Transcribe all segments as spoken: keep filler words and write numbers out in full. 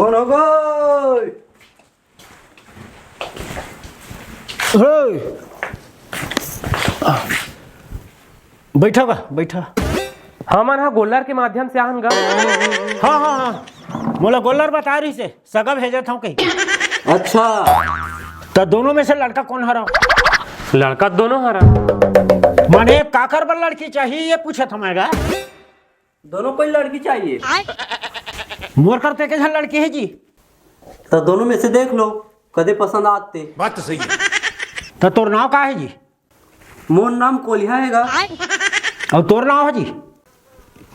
कौन हो गए? हे! बैठा बा, बैठा। हमन ह गोल्लर के माध्यम से आहन गा। हाँ, हाँ, हाँ। मोला गोल्लर बता रहिस हे, सगा भेजत हंव कहिके। अच्छा। त दोनों में से लड़का कोन हरा? लड़का दोनों हरा। माने काकर बर लड़की चाहिए, ये पूछत हंव मैं गा। दोनों कोई लड़की चाहिए। मोर कर त एके झन लड़की हे जी। त दोनों में से देख लो, कदे पसंद आत ते। बात तो सही है। त तोर नाव का हे जी? मोर नाम कोलिहा हे गा। अउ तोर नाव हे जी?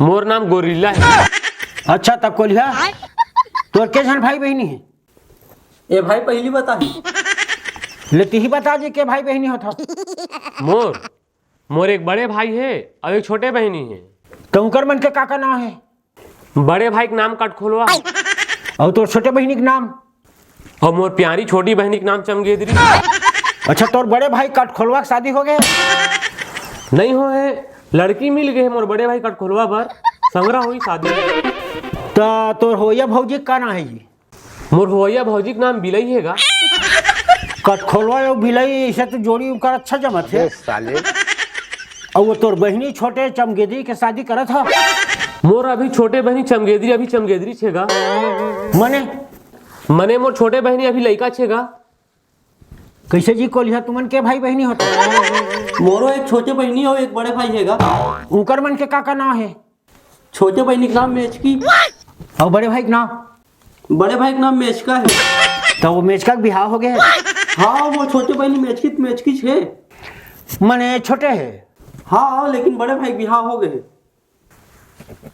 मोर नाम गोरिल्ला हे। अच्छा, त कोलिहा, तोर के झन भाई बहिनी हे? ए भाई, पहिली बताही। ले, तिही बता जी, के भाई बहिनी होत हस? मोर, मोर एक बड़े भाई हे अउ एक छोटे बहिनी हे। त उंकर मन के का का नाव हे? बड़े भाई के नाम कटखोलवा। अउ तोर छोटे बहिनी के नाम? अउ मोर प्यारी छोटी बहिनी के नाम चमगेदरी। अच्छा, तोर बड़े भाई कटखोलवा के शादी हो गे? नहीं होए हे, लड़की मिल गे हे मोर बड़े भाई कटखोलवा बर, संघरा होही शादी। त तोर होवइया भौजी के का नाम हे जी? मोर होवइया भौजी के नाम बिलई हे गा। कटखोलवा अउ बिलई, अइसे तो जोड़ी उंकर अच्छा जमत हे। अबे साले। अउ वो तोर बहिनी छोटे चमगेदरी के शादी करत ह? मोर अभी छोटे बहिनी चमगेदरी, अभी चमगेदरी हे गा। मने? मने मोर छोटे बहिनी अभी लइका हे गा। कइसे जी कोलिहा, तुमन के भाई बहिनी होत? मोरो एक छोटे बहिनी अउ एक बड़े भाई हे गा। उंकर मन के का का नाव हे? छोटे बहिनी के नाम मेचकी। अउ बड़े भाई के नाम? बड़े भाई के नाम मेचका हे। त वो मेचका के बिहाव हो गे हे? हाँ, वो छोटे बहिनी मेचकी त मेचकीच हे। मने छोटे हे? हाँ, हाँ, लेकिन बड़े भाई के बिहाव हो गे हे।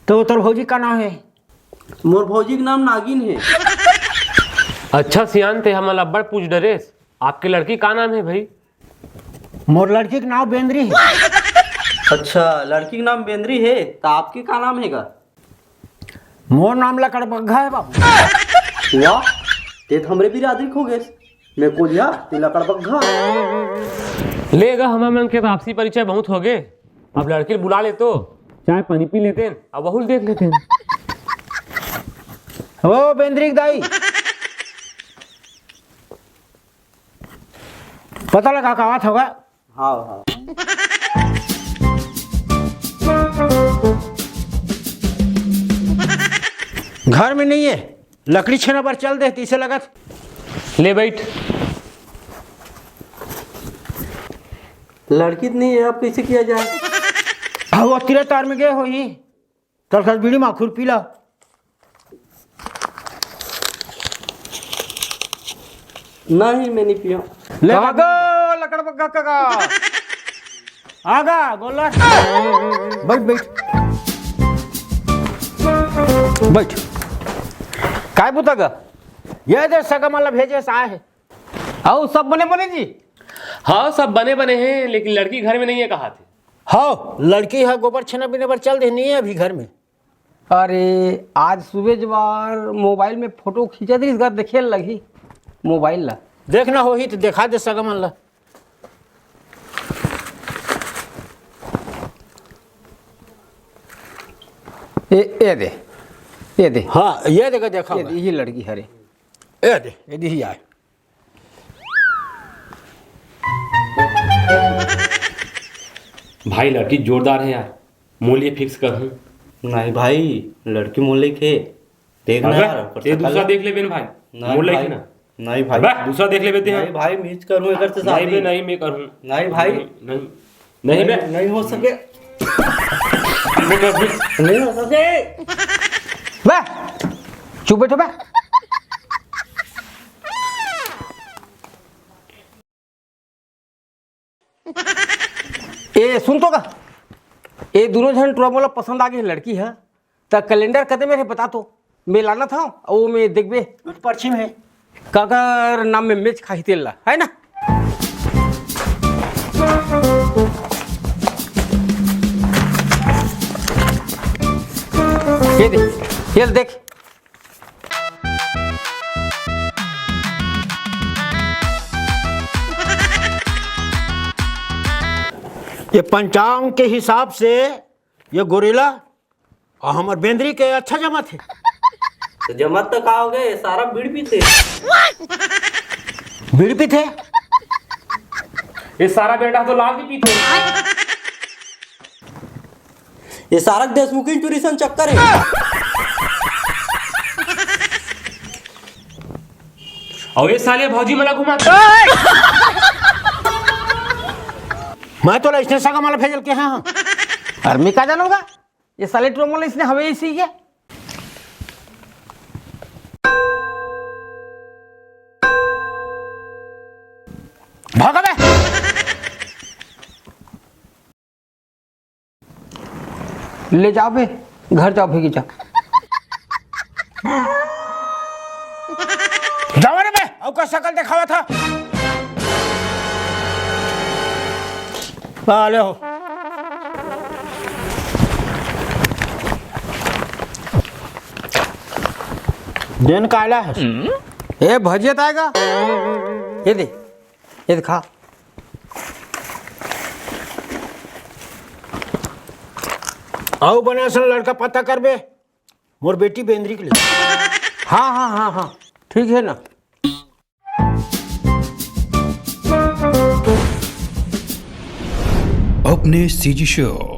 त वो तोर भौजी का नाम हे? मोर भौजी के नाम नागिन हे। अच्छा सियान, ते हमन ला अब्बड़ पूछ डरेस, आपके लड़की का नाम हे भाई? मोर लड़की के नाम बेंदरी हे। अच्छा, लड़की के नाम बेंदरी हे, त आपके का नाम हे गा? मोर नाम लकड़बग्घा हे बाबू। वाह, ते त हमरे बिरादरी के हो गेस। मैं कोलिहा, ते लकड़बग्घा। ले गा, हमर मन के त आपसी परिचय बहुत हो गे। अब लड़की ल बुला लेतेन, चाय पानी पी लेतेन, अब वहू ल देख लेतेन। ओ बेंदरी के दाई, पता लगा का बात होगा? हाँ, हाँ। घर में नहीं हे, लकड़ी छेना बर चल दे, तइसे लगत। ले बैठ। लड़की त नहीं हे, अब कइसे किया जाए? हाँ, वो तिरे तार में गे होही। तोर कस बीड़ी माखुर पी ला। नहीं, मैं नहीं पिया। ले कहाँ गा, लकड़बग्घा कका? आ गा, गोल्लर। बैठ, बैठ। बैठ। काय बुता गा? ये दे सगा मन ला भेजे हे, आय हे। अउ सब बने बने जी? हाँ, सब बने बने हे, लेकिन लड़की घर में नहीं हे, कहाथे। हाँ, लड़की ह गोबर छेना बीने बर चल दे, नहीं हे अभी घर में। अरे, आज सुबह जवार मोबाइल में फोटो खींचत रहिस गा, देखे ल लगही मोबाइल ला। देखना होही त देखा दे सगा मन ला। ए, ए दे, ए दे। हाँ, ये देखा, देखा ये हुआ। दे, ये लड़की हरे। ए दे, ये दे ही आय। भाई, लड़की जोरदार हे यार, मोर लिए fix करहूँ। नहीं भाई, लड़की मोर लिए हे, देखना अबे, यार, ऊपर ये से दूसरा काला। देख लेबे न भाई, नहीं मोर लिए भाई, ना। नहीं भाई। अबे, दूसरा देख लेबे ते। नहीं भाई, मैं करहूँ एकर से नहीं बे, शादी। नहीं, मैं करहूँ। नहीं भाई। नहीं, नहीं। नहीं बे। नहीं, नहीं हो सके। नहीं हो सके। बे, चुप बैठो बे। ए, सुन तो का? ए, दूनों झन टुरा मोला पसंद आ गे हे लड़की ह। त calendar कते में हे बता तो, मैं लानत हंव, अउ मैं देखबे। परछी में हे। काकर नाम में match खाही तेला, हे ना? ये दे, ये देख। ये पंचांग के हिसाब से ये गोरिल्ला अउ हमर बेंदरी के अच्छा जमत हे। तो जमत तो का हो गए, सारा बीड़ पीथे। बीड़ पीथे? ये सारा बेटा तो लाल भी पीथे। ये सारा देशमुखी टूरिज्म चक्कर है। और ये साले भौजी मला घुमाते। मैं तो इसने सगा मला भेजल के हाँ। अरे मैं का जानूंगा, ये साले ट्रोमल इसने हवे इसी के। भागा बे। ले जाओ बे, घर जाओ, भीगी जा। जाओ रे बे, अउ का शकल देखावा था। आ, ले हो। देन काला है। ए, भजिया ताय का? ये दे, ये दे खा। अउ बने असन लड़का पता करबे, मोर बेटी बेंदरी के लिए। हाँ, हाँ, हाँ, हाँ, ठीक है ना। अपने सीजी शो